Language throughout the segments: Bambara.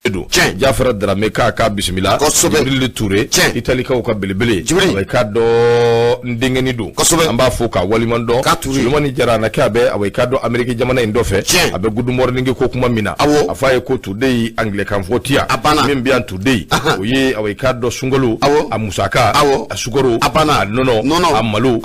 Don Jafara Darame k'a ka bisimila. Jibril Ture, Italikaw ka belebele, i k'a dɔn n denkɛnin don, an b'a fo k'a waleɲuman dɔn. Solomani Jara a na kɛ a bɛ awa i k'a dɔn Ameriki jamana in dɔ fɛ, a bɛ good morning ko kuma min na, a f'a ye ko today anglais kan fɔ ti yan min bɛ yan today, o ye awa i k'a dɔn sunkalo a musaka, a sukaro, a nɔnɔ, a malo,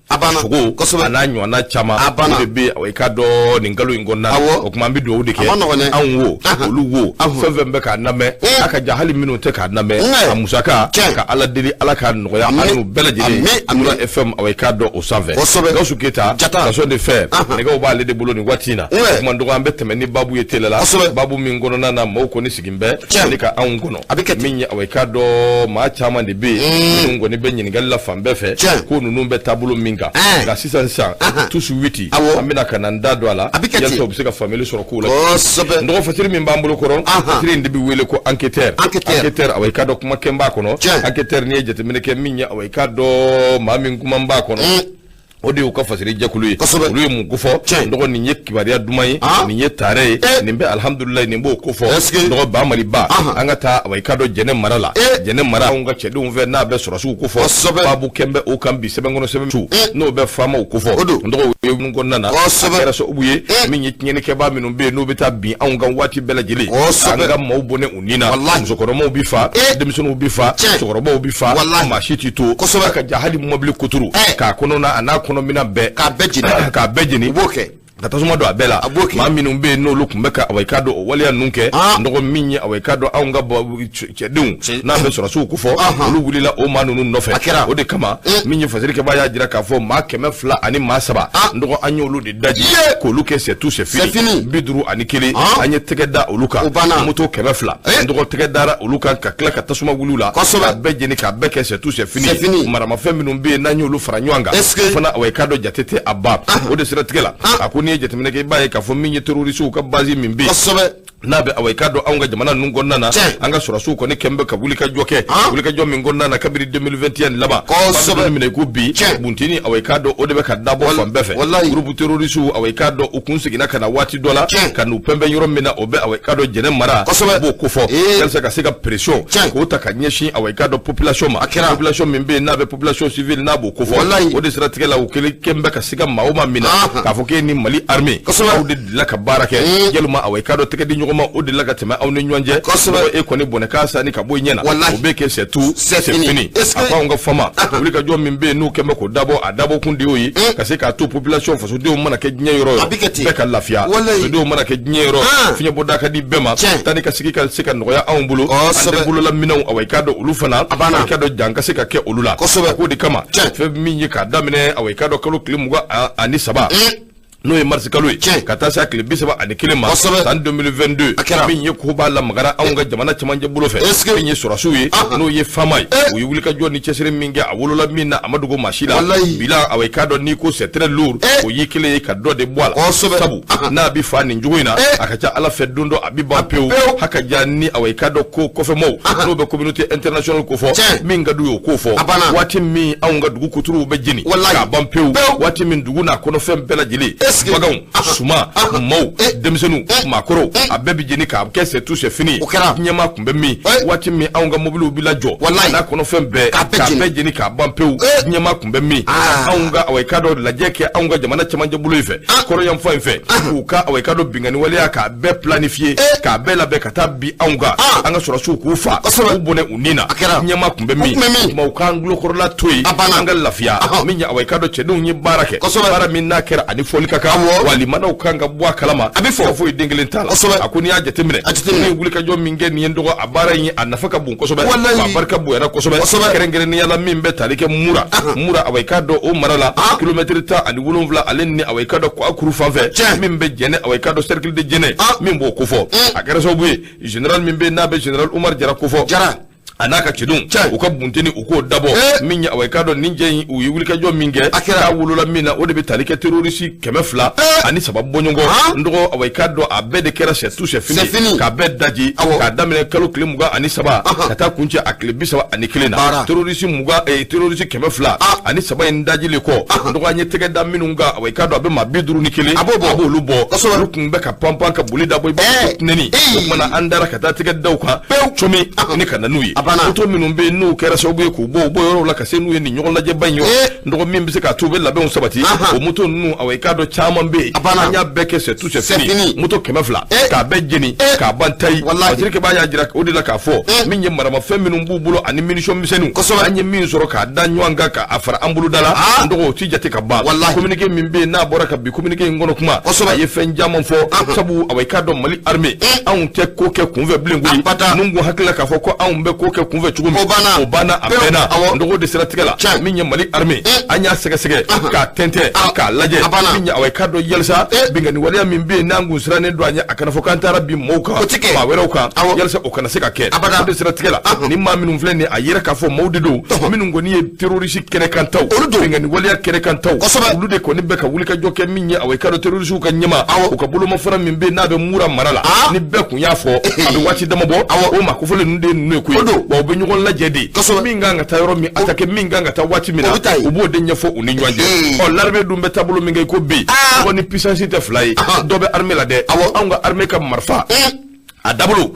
A banna. sogo, a n'a ɲɔgɔnna caman. A banna. O de bɛ yen i k'a dɔn nin kalo in kɔnɔna na. O tuma an bɛ dugawu de kɛ. A ma nɔgɔn dɛ. Anw wo, olu wo, fɛn fɛn bɛ k'a lamɛn, a ka ja hali minnu tɛ k'a lamɛn, a musaka, ka Ala deli Ala k'a nɔgɔya an n'u bɛɛ lajɛlen. Mura FM, awa i k'a dɔn o sanfɛ. Gawusu Keyita, station de fer, nɛgɛw b'ale de bolo nin waati in na. O tuma dɔgɔ an bɛ tɛmɛ ni baabu ye teliya la, baabu min kɔnɔna na maaw kɔni sigi bɛ ni ka anw kɔnɔ. A bɛ kɛ ten. Min ye awa i k'a dɔn maa caman de bɛ yen minnu kɔni bɛ ɲininkali la fan bɛɛ fɛ ko ninnu bɛ taabolo min kan. Nka sisan sisan tout de suite an bɛna ka na n da don a la yalisa u bɛ se ka faamuyali sɔrɔ kow la. N dɔgɔ, fasiri min b'an bolo kɔrɔ, fasiri in de bɛ wele ko enquêteur. Enquêteur, awa i k'a dɔn kuma kɛn b'a kɔnɔ. Enquêteur, n'i ye jateminɛ kɛ, min ye awa i k'a dɔn maa min kuma b'a kɔnɔ, o de y'u ka fasiri jɛkulu ye. Olu ye mun kofɔ? Dɔgɔ, nin ye kibaruya duman ye, nin ye taare ye, nin bɛ alihamudulilayi, nin b'o kofɔ. Dɔgɔ Bamali Ba, an ka taa awa i k'a dɔn Jɛnɛ mara la. Jɛnɛ mara, anw ka cɛdenw fɛ n'a bɛ sɔrɔsiw kofɔ, baabu kɛn bɛ o kan bi sɛbɛn kɔnɔ, sɛbɛn su n'o bɛ faamaw kofɔ. Dɔgɔ, o ye ninnu kɔnɔna na, a kɛra sababu ye min ye tiɲɛnikɛbaa minnu bɛ yen n'u bɛ taa bin anw kan waati bɛɛ lajɛlen, an ka maaw bɔnɛ u ni na. Musokɔrɔmaw bi fa, denmisɛnninw bi fa, cɛkɔrɔbaw bi fa, maa si t'i to. Ka ja hali mɔbili kuturu k'a kɔnɔ na, a n'a kɔnɔminɛn bɛɛ, k'a bɛɛ jeni. K'a bɛɛ jeni. U b'o kɛ. Ka tasuma don a bɛɛ la. A b'o kɛ. Maa minnu bɛ yen n'olu tun bɛ ka awa i k'a dɔn o waleya ninnu kɛ, dɔgɔ, min ye awa i k'a dɔn anw ka cɛdenw n'an bɛ sɔrɔsiw kofɔ, olu wulila o maa ninnu nɔfɛ. A kɛra. O de kama min ye fasirikɛbaa y'a jira k'a fɔ maa 203, dɔgɔ, an y'olu de daji k'olu kɛ c'est tout, c'est fini. 51, an ye tɛgɛ da olu kan. O banna. Moto 200, dɔgɔ, tɛgɛ dara olu kan ka tila ka tasuma wuli u la k'a bɛɛ jeni, k'a bɛɛ kɛ c'est tout, c'est fini. C'est fini. Maramafɛn minnu bɛ yen n'an y'olu fara ɲɔgɔn kan fana, awa i k'a dɔn jate tɛ a ban. O de siratigɛ la, a ko n'i ye jateminɛ kɛ, i b'a ye k'a fɔ min ye terroristew ka base min bɛ yen n'a bɛ awa i k'a dɔn anw ka jamana ninnu kɔnɔna na, an ka sɔrɔsiw kɔni kɛn bɛ ka wulikajɔ kɛ, wulikajɔ min kɔnɔna na kabini 2021 laban, b'a minɛ ko bi bunteni, awa i k'a dɔn o de bɛ ka dabɔ fan bɛɛ fɛ. Groupe terroriste, awa i k'a dɔn u kun seginna ka na waati dɔ la ka n'u pɛnpɛn yɔrɔ min na, o bɛ awa i k'a dɔn Jɛnɛ mara. U b'o kofɔ yalisa ka se ka pression k'o ta ka ɲɛsin awa i k'a dɔn population ma, population min bɛ yen n'a bɛ population civile n'a b'o kofɔ. O de siratigɛ la, u kelen kɛn bɛ ka se ka maa o maa minɛ k'a fɔ k'e ni Mali armée aw de delila ka baara kɛ, yalima awa i k'a dɔn tɛgɛ di ɲɔgɔn ma o delila ka tɛmɛ aw ni ɲɔgɔn cɛ, e kɔni bɔnɛ k'a sani ka bɔ i ɲɛ na, o bɛ kɛ c'est tout, c'est fini. A ko anw ka fama wulikajɔ min bɛ yen n'u kɛn bɛ k'o dabɔ, a dabɔ kun de y'o ye ka se k'a to population fasodenw mana kɛ diɲɛ yɔrɔ o yɔrɔ, bɛɛ ka lafiya. Fasodenw mana kɛ diɲɛ yɔrɔ, fiɲɛbɔda ka di bɛɛ ma, taa ni ka sigi ka se ka nɔgɔya anw bolo, an tɛ bololaminɛnw awa i k'a dɔn olu fana, awa i k'a dɔn jan ka se ka kɛ olu la. A k'o de kama, fɛn min ye k'a daminɛ awa i k'a dɔn kalo tile 23, n'o ye marisi kalo ye, ka taa se a tile 31 ma san 2022, min ye ko b'a lamagara anw ka jamana cɛmancɛ bolo fɛ, min ye sɔrɔsiw ye n'o ye faama ye, u ye wulikajɔ ni cɛsiri min kɛ, a wolola min na a ma dogo maa si la. Bila awa i k'a dɔn n'i ko c'est très lourd, o y'i kelen ye ka dɔ de bɔ a la, sabu n'a bɛ fa nin cogo in na, a ka ca Ala fɛ don dɔ a bɛ ban pewu. Ha ka ja ni awa i k'a dɔn ko kɔfɛmɔgɔw n'o bɛ communauté internationale ko fɔ, min ka d'u ye o k'o fɔ. Waati min anw ka dugu kuturuw bɛ jeni k'a ban pewu, waati min dugu n'a kɔnɔfɛn bɛɛ lajɛlen, baganw, suman, maaw, denmisɛnninw, maakɔrɔw, a bɛɛ bɛ jeni k'a kɛ c'est tout, c'est fini. Diɲɛmaa tun bɛ min? Waati min anw ka mobiliw bɛ lajɔ n'a kɔnɔfɛn bɛɛ k'a bɛɛ jeni k'a ban pewu, diɲɛmaa tun bɛ min? Anw ka awa i k'a dɔn lajɛ kɛ anw ka jamana cɛmancɛ bolo in fɛ, kɔrɔyanfan in fɛ, k'u ka awa i k'a dɔn binkanni waleya k'a bɛɛ planifier, k'a bɛɛ labɛn ka taa bi anw kan, an ka sɔrɔsiw k'u fa, k'u bɔnɛ u ni na, diɲɛmaa tun bɛ min? Tuma u k'an tulokɔrɔla to yen, an ka lafiya. Min ye awa i k'a dɔn cɛdenw ye baara kɛ, baara min n'a kɛra ani fɔli ka kan, walimanaw kan ka bɔ a kalama, a bɛ fɔ foyi den kelen t'a la. A ko n'i y'a jateminɛ, ne ye wulikajɔ min kɛ nin ye, n dɔgɔ, a baara in a nafa ka bon kosɛbɛ, a barika bonyana kosɛbɛ, kɛrɛnkɛrɛnnenya la min bɛ tali kɛ Mura. Mura, awa i k'a dɔn o mara la, kilomɛtiri 17 ale ni awa i k'a dɔn Kɔkuru fan fɛ, min bɛ Jɛnɛ, awa i k'a dɔn cercle de Jɛnɛ min b'o kofɔ. A kɛra sababu ye général min bɛ yen n'a bɛ général Umar Jara kofɔ. Jara. A n'a ka cɛdenw u ka bunteni u k'o dabɔ min ye, awa, i k'a dɔn nin jɛ in, u ye wulikajɔ min kɛ, A kɛra. k'a wolola min na, o de bɛ tali kɛ terroriste 203 bɔɲɔgɔn. N dɔgɔ, awa, i k'a dɔn a bɛɛ de kɛra c'est tout, c'est fini. C'est fini. K'a bɛɛ daji k'a daminɛ kalo tile 23 ka taa kuncɛ a tile 31 na. Baara. Terroriste 20, terroriste 203 in dajilen kɔ, n dɔgɔ, an ye tɛgɛ da minnu kan, awa, i k'a dɔn a bɛ maa 51. A b'o bɔ. A b'olu bɔ. Olu tun bɛ ka panpan ka boli dabɔ i b'a fɔ ko tinɛni. O tuma na, an dara ka taa tɛgɛ da u kan comi ni ka na n'u ye. A banna. Moto minnu bɛ yen, n'u kɛra sababu ye k'u bɔ u bɔ yɔrɔw la ka se n'u ye nin ɲɔgɔn lajɛba in yɔrɔ, n dɔgɔ, min bɛ se k'a to u bɛ labɛnw sabati, o moto ninnu, awa, i k'a dɔn caman bɛ yen. A banna. An y'a bɛɛ kɛ c'est tout, c'est C'est fini. fini. Moto 200 k'a bɛɛ jeni k'a ban tayi. Wallahi. Patrick b'a y'a jira o de la k'a fɔ min ye maramafɛn minnu b'u bolo ani munition misɛnninw, an ye min sɔrɔ k'a da ɲɔgɔn kan k'a fara an bolo da la, n dɔgɔ, o ti jate ka ban. Communiqué min bɛ yen n'a bɔra ka bi, communiqué in kɔnɔ kuma, a ye fɛn caman fɔ, sabu, awa, i k'a dɔn Mali armée, anw tɛ ko kɛ kunfɛ bilen koyi. Abada. Ninnu kun hakili la k'a fɔ ko anw bɛ ko kɛ kunfɛ cogo min, O banna. o banna a Pewu. mɛnna. Awɔ. N dɔgɔ, de siratigɛ la, min ye Mali armée, an y'a sɛgɛsɛgɛ k'a tɛntɛn k'a lajɛ. A banna. Min ye, awa, i k'a dɔn yalisa binkanni waleya min bɛ yen n'an kun sirannen don a ɲɛ, a kana fɔ k'an taara bin maaw kan, O ti kɛ. maa wɛrɛw kan, yalisa o kana se ka kɛ. Abada. O de siratigɛ la, ni maa minnu filɛ nin ye, a yira k'a fɔ maaw de don minnu kɔni ye terroriste kɛnɛkan taw, Olu don. binkanni waleya kɛnɛkan taw. Olu de kɔni bɛ ka wulikajɔ kɛ. Min ye, awa, i k'a dɔn terroriste ka ɲɛma, u ka bolomafara min bɛ yen n'a bɛ Mura mara la, ni bɛɛ kun y'a fɔ a bɛ waati dama bɔ, o maa kofɔlen ninnu de ye ninnu ye koyi. O don. Wa u bɛ ɲɔgɔn lajɛ de. Min kan ka taa yɔrɔ min attaquer, min kan ka taa waati min na, O bɛ taa yen. u b'o de ɲɛfɔ u ni ɲɔgɔn cɛ. Ɔ, l'armée dun bɛ taabolo min kɛ i ko bi, mɔgɔ ni puissance tɛ fila ye, dɔ bɛ armée la dɛ. Anw ka armée ka marifa a dabolo,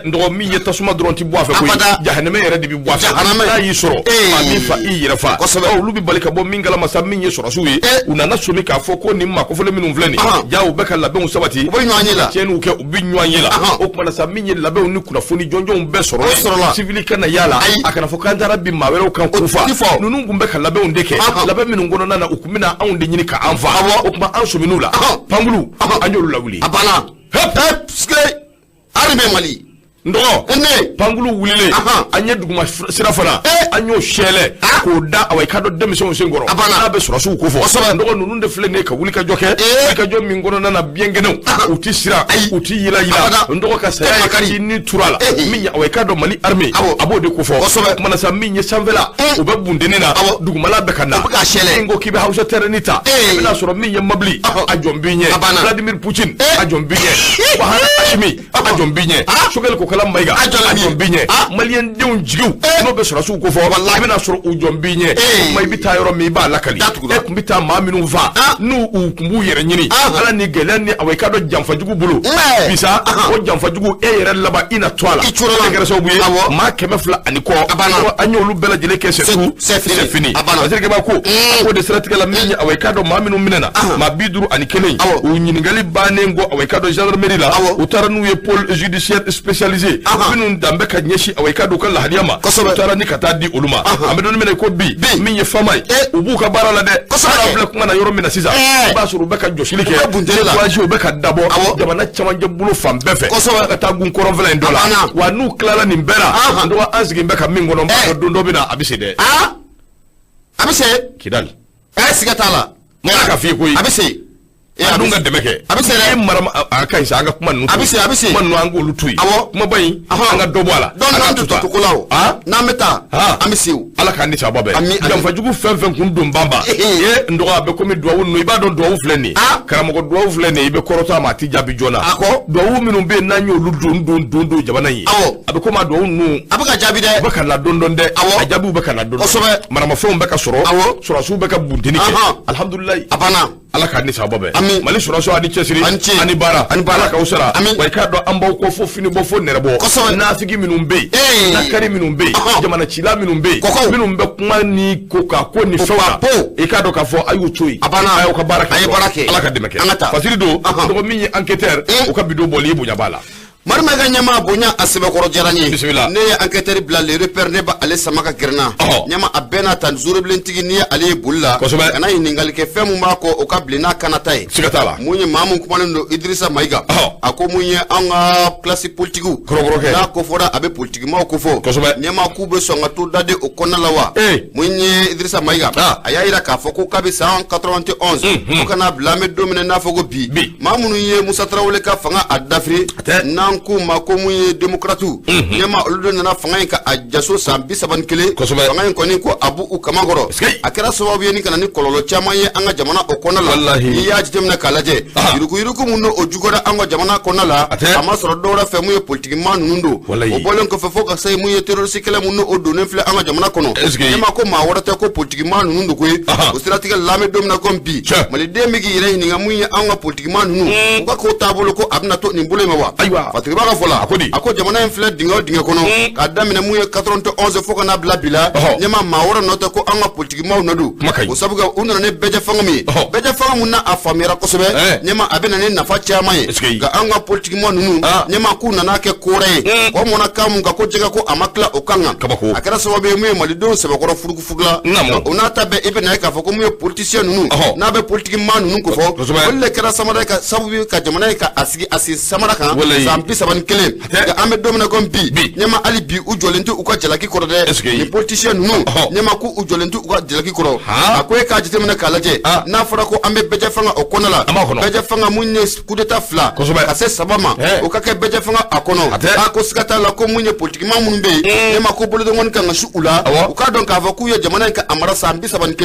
n dɔgɔ, min ye tasuma dɔrɔn ti bɔ a fɛ koyi, Abada. jahanɛmɛ yɛrɛ de bi bɔ a fɛ. Jahanamɛ. N'a y'i sɔrɔ, maa min fa i yɛrɛ fa. Ɔ, olu bɛ bali ka bɔ min kalama sa, min ye sɔrɔsiw ye, u nana somi k'a fɔ ko nin maa kofɔlen minnu filɛ nin, ja u bɛ ka labɛnw sabati, U bɛ ɲɔgɔn ye la. Tiɲɛniw kɛ, u bɛ ɲɔgɔn ye la. O tuma na sa, min ye labɛnw ni kunnafoni jɔnjɔnw bɛɛ sɔrɔ O sɔrɔla. civil kana y'a la, Ayi. a kana fɔ k'an taara bin maa wɛrɛw kan k'u fa. Ti fɔ. Ninnu tun bɛ ka labɛnw de kɛ, labɛn minnu kɔnɔna na, u tun bɛna anw de ɲini k'an fa. O tuma, an sɔmin'u la, pankulu, an y'olu lawuli. A banna. Hep. Hep. Armée Mali. N dɔgɔ, Ne. pankulu wulilen, an ye duguma sira fana, an y'o sɛlɛ k'o da, awa, i k'a dɔn denmisɛnw sen kɔrɔ. A banna. N'a bɛ sɔrɔsiw ko fɔ, n dɔgɔ, ninnu de filɛ nin ye ka wulikajɔ kɛ, wulikajɔ min kɔnɔna na, biɲɛ kɛnɛw, u ti siran, u ti yila yila. Abada. N dɔgɔ, ka saya ye Makari. k'i ni tura la. Min ye, awa, i k'a dɔn Mali armée, a b'o de ko fɔ. O kumana sa, min ye sanfɛla, o bɛ bunteni na, dugumala bɛ ka na. U bɛ k'a sɛlɛ. Min ko k'i bɛ Hausa terrain ta, i bɛna sɔrɔ min ye mabili, a jɔn b'i ɲɛ. A banna. Vladimir Poutine, a jɔn b'i ɲɛ. Wahana Assimi, a jɔn b'i ɲɛ. Choguel Kokalla Maïga, A jɔn a b'i jɔn b'i ɲɛ. Maliyɛn denw jigiw n'o bɛ sɔrɔsiw ko fɔ, i bɛna sɔrɔ u jɔn b'i ɲɛ. O tuma, i bɛ taa yɔrɔ min, i b'a lakali. Datugu. E tun bɛ taa maa minnu fa, n'u u tun b'u yɛrɛ ɲini Ala ni gɛlɛya ni, awa, i k'a dɔn janfajugu bolo bisa, o janfajugu e yɛrɛ laban i na to a la. I curala. O de kɛra sababu ye maa 200 ani kɔ, A banna. an y'olu bɛɛ lajɛlen kɛ c'est tout, C'est fini. c'est fini. A banna. Parce que b'a ko a ko de siratigɛ la, min ye, awa, i k'a dɔn maa minnu minɛna, maa 51, u ɲininkali bannen kɔ, awa, i k'a dɔn gendarmerie la, u taara n'u ye pôle judiciaire spécialisé minnu dan bɛ ka ɲɛsin, awa, i k'a dɔn u ka lahaliya ma. U taara ni ka taa di olu ma. An bɛ don min na i ko bi, min ye fama ye, u b'u ka baara la dɛ. Hali an filɛ kuma na yɔrɔ min na sisan, i b'a sɔrɔ u bɛ ka jɔsili kɛ, U bɛ bunteni la. voyage u bɛ ka dabɔ jamana camancɛ bolo fan bɛɛ fɛ ka taa gun kɔrɔnfɛla in dɔ A la. banna. Wa n'u tilala nin bɛɛ la, n dɔgɔ, an sigin bɛ ka min kɔnɔ, n b'a dɔn don dɔ bɛ na, a bɛ se dɛ. A bɛ se. Kidali. Siga t'a la. N ka f'i ye koyi. A bɛ se. A dun ka dɛmɛ kɛ. A bɛ se dɛ. E mara a ka ɲi sa, an ka kuma ninnu A bɛ se, a bɛ se. Kuma ninnu, an k'olu to yen. Kumaba in, an ka dɔ bɔ a la. Donc An n'an ka tɛ to tan. to ko la o. N'an bɛ taa, an bɛ se o. Ala k'an ni sababa bɛn. Ami, ami. Janfajugu fɛn fɛn kun don banba e, n dɔgɔ, a bɛ komi duwawu ninnu. I b'a dɔn duwawu filɛ nin ye, karamɔgɔ, duwawu filɛ nin ye, i bɛ kɔrɔtɔ a ma, a ti jaabi joona. A kɔ. Duwawu minnu bɛ yen n'an y'olu don don don don jamana in ye, a bɛ komi a duwawu ninnu A bɛ ka jaabi dɛ. U bɛ ka na dɔɔni dɔɔni dɛ. A jaabiw bɛ ka na dɔɔni. Maramafɛnw bɛ ka sɔrɔ, sɔrɔsiw bɛ ka bunteni kɛ. Alihamudulilayi. A banna. Ala k'a ni sababa bɛn. Ami. Mali sɔrɔsiw, a ni cɛsiri, A ni ce. ani baara, Ani baara. Ala k'aw sara. Ami. Wa i k'a dɔn an b'aw kɔ fo fini bɔ, fo nɛrɛ bɔ. Nafigi minnu bɛ yen, nakari minnu bɛ yen, jamana cila minnu bɛ yen, Kɔkɔw. minnu bɛ kuma ni ko ka ko ni fɛnw na, po. i k'a dɔn k'a fɔ a y'u to yen. A banna. A y'aw ka baara kɛ A ye dɔrɔn. baara kɛ. Ala ka dɛmɛ kɛ. An ka taa. Fasiri don. Dɔgɔ, min ye enquêteur, o ka bidon bɔli, i bonya b'a la. Marima ka ɲɛmaa bonya a sɛbɛkɔrɔ diyara n ye. Bisimila. Ne ye enquêteur bila le repère, ne b'ale sama ka gɛrɛ n na. Ɲɛma, a bɛɛ n'a ta zurubilentigi, n'i ye ale ye boli la, kana ɲininkali kɛ fɛn mun b'a kɔ, o ka bilen n'a kana ta ye. Siga t'a la. Mun ye maa mun kumanen don, Idrissa Maïga. A ko mun ye an ka classe politique Kɔrɔkɔrɔkɛ. n'a ko fɔra, a bɛ politikimaw ko fɔ. Ɲɛmaa, k'u bɛ sɔn ka to daden o kɔnɔna la wa? Mun ye Idrissa Maïga, a y'a yira k'a fɔ ko kabi san 91 fo ka n'a bila an bɛ don min na, n'a fɔ ko bi, maa minnu ye Musa Tarawele ka fanga a dafiri, n'an N'an k'u ma ko mun ye démocrates, ɲɛma, olu de nana fanga in ka a jaso san 31. Fanga in kɔni, ko a b'u kama kɔrɔ, a kɛra sababu ye ni ka na ni kɔlɔlɔ caman ye an ka jamana o kɔnɔna la. N'i y'a jateminɛ k'a lajɛ, yuruguyurugu mun n'o juguyara an ka jamana kɔnɔna la, a ma sɔrɔ dɔwɛrɛ fɛ, mun ye politikimaa ninnu don. O bɔlen kɔfɛ, fo ka se mun ye terroriste kɛlɛ mun n'o donnen filɛ an ka jamana kɔnɔ, ɲɛma, ko maa wɛrɛ tɛ, ko politikimaa ninnu don koyi. O siratigɛ la, an bɛ don min na komi bi, maliden bɛ k'i yɛrɛ ɲininka mun ye an ka politikimaa ninnu, u ka ko taabolo, ko a bɛna to nin bolo in ma wa? Fatigiba ka fɔ la, a ko jamana in filɛ dingɛ o dingɛ kɔnɔ, k'a daminɛ mun ye 91 fo ka n'a bila bi la, ɲɛma, maa wɛrɛ nɔ tɛ, ko an ka politikimaw nɔ don. O sabu kɛ u nana ni bɛɛjɛ fanga min ye, bɛɛjɛ fanga mun na a faamuyara kosɛbɛ, ɲɛma, a bɛ na ni nafa caman ye. Nka an ka politikimaw ninnu, ɲɛma, k'u nana kɛ ko wɛrɛ ye, kɔ mɔnna kan mun kan, ko jɛgɛ ko a ma tila o kan kan. A kɛra sababu ye mun ye malidenw sɛbɛkɔrɔ furugufurugula. O n'a ta bɛɛ, i bɛ na ye k'a fɔ ko mun ye politicien ninnu, n'a bɛ politikimaa ninnu ko fɔ, olu de kɛra samara ka sababu ye ka jamana ye ka a sigi a sen samara kan san 31. Nka an bɛ don min na komi bi, ɲɛma, hali bi u jɔlen tɛ u ka jalaki kɔrɔ dɛ. Nin politicien ninnu, ɲɛma, k'u u jɔlen tɛ u ka jalaki kɔrɔ. A ko e k'a jateminɛ k'a lajɛ, n'a fɔra ko an bɛ bɛɛjɛ fanga o kɔnɔ la, bɛɛjɛ fanga mun ye coup d'état fila ka se saba ma, o ka kɛ bɛɛjɛ fanga a kɔnɔ, a ko siga t'a la ko mun ye politikimaa minnu bɛ yen, ɲɛma, ko bolodenkɔni kan ka su u la. U k'a dɔn k'a fɔ k'u ye jamana in ka a mara san 31,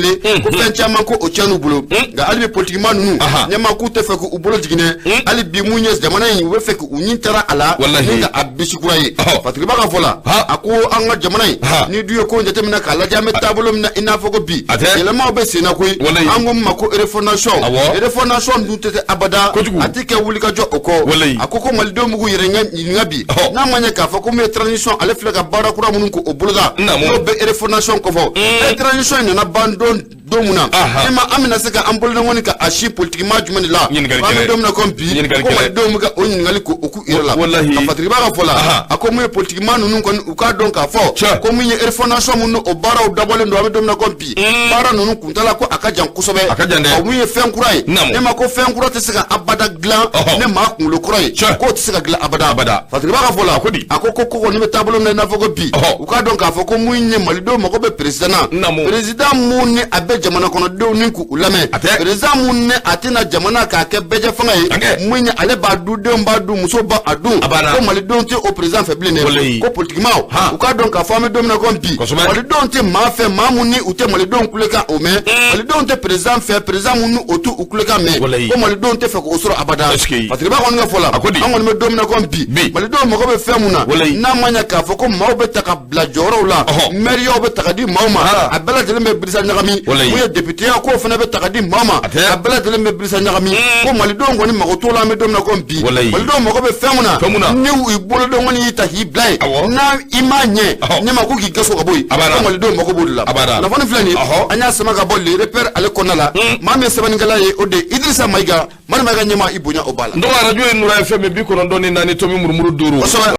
ko fɛn caman ko o tiɲɛn'u bolo. Nka hali bi politikimaa ninnu, ɲɛma, k'u tɛ fɛ k'u bolo jigin dɛ. Hali bi mun ye jamana in, u bɛ fɛ k'u ɲin taara a la ni ka a bisi kura ye. Fatigiba ka fɔ la, a ko an ka jamana in, ni du ye ko jateminɛ k'a lajɛ, an bɛ taabolo min na i n'a fɔ ko bi, yɛlɛmaw bɛ sen na koyi. An ko min ma ko refondation, refondation dun tɛ abada, a tɛ kɛ wulikajɔ o kɔ. A ko ko malidenw b'u yɛrɛ ɲininka bi, n'a ma ɲɛ k'a fɔ ko min ye transition, ale filɛ ka baara kura minnu k'o boloda, n'o bɛ refondation kɔfɔ, transition in nana ban don don mun na, e ma an bɛna se ka an bolodenkɔni ka a si politikimaa jumɛn de la? An bɛ don min na komi bi, ko malidenw bɛ ka o ɲininkali k'o k'u yɛrɛ la. Ka Fatigiba ka fɔ la, a ko mun ye politikimaa ninnu kɔni, u k'a dɔn k'a fɔ ko mun ye refondation mun o baaraw dabɔlen don, an bɛ don min na komi bi, baara ninnu kuntala ko a ka jan kosɛbɛ. O mun ye fɛn kura ye, ne ma ko fɛn kura tɛ se ka abada dilan ne maa kunkolo kura ye, k'o tɛ se ka dilan abada abada. Fatigiba ka fɔ la, a ko ko kɔni bɛ taabolo min na i n'a fɔ ko bi, u k'a dɔn k'a fɔ ko mun ye malidenw mago bɛ président na, président mun ni a bɛ jamana kɔnɔdenw ni k'u lamɛn, président mun ni a tɛna jamana k'a kɛ bɛɛjɛ fanga ye, mun ye ale b'a du, denw b'a dun, muso b'a a dun, ko malidenw tɛ o président fɛ bilen dɛ. Ko politikimaw, u k'a dɔn k'a fɔ an bɛ don min na komi bi, malidenw tɛ maa fɛ, maa mun ni u tɛ malidenw kulekan o mɛn. Malidenw tɛ président fɛ, président mun ni o t'u kulekan mɛn, ko malidenw tɛ fɛ k'o sɔrɔ abada. Fatigiba kɔni ka fɔ la, an kɔni bɛ don min na komi bi, malidenw mago bɛ fɛn mun na, n'a ma ɲɛ k'a fɔ ko maaw bɛ ta ka bila jɔyɔrɔw la, mɛriyaw bɛ ta ka di maaw ma, a bɛɛ lajɛlen bɛ birisa ɲagami. Mun ye députéya k'o fana bɛ ta ka di maaw ma, a bɛɛ lajɛlen bɛ birisa ɲagami. Ko malidenw kɔni mago t'o la an bɛ don min na komi bi. Malidenw mago bɛ fɛn mun na, ni u bolodenkɔni y'i ta k'i bila yen, n'a i m'a ɲɛ, ɲɛma, ko k'i gaso ka bɔ yen, ko malidenw mago b'o de la. Kunnafoni filɛ nin, an y'a sama ka bɔ Le Repère ale kɔnɔna la. Maa min ye sɛbɛnnikɛla ye, o de ye Idrissa Maïga. Mali Maïga, ɲɛma, i bonya o b'a la. N dɔgɔ, arajo ye Nura ye, fɛn min 94 tomi murumuru 5. Kosɛbɛ.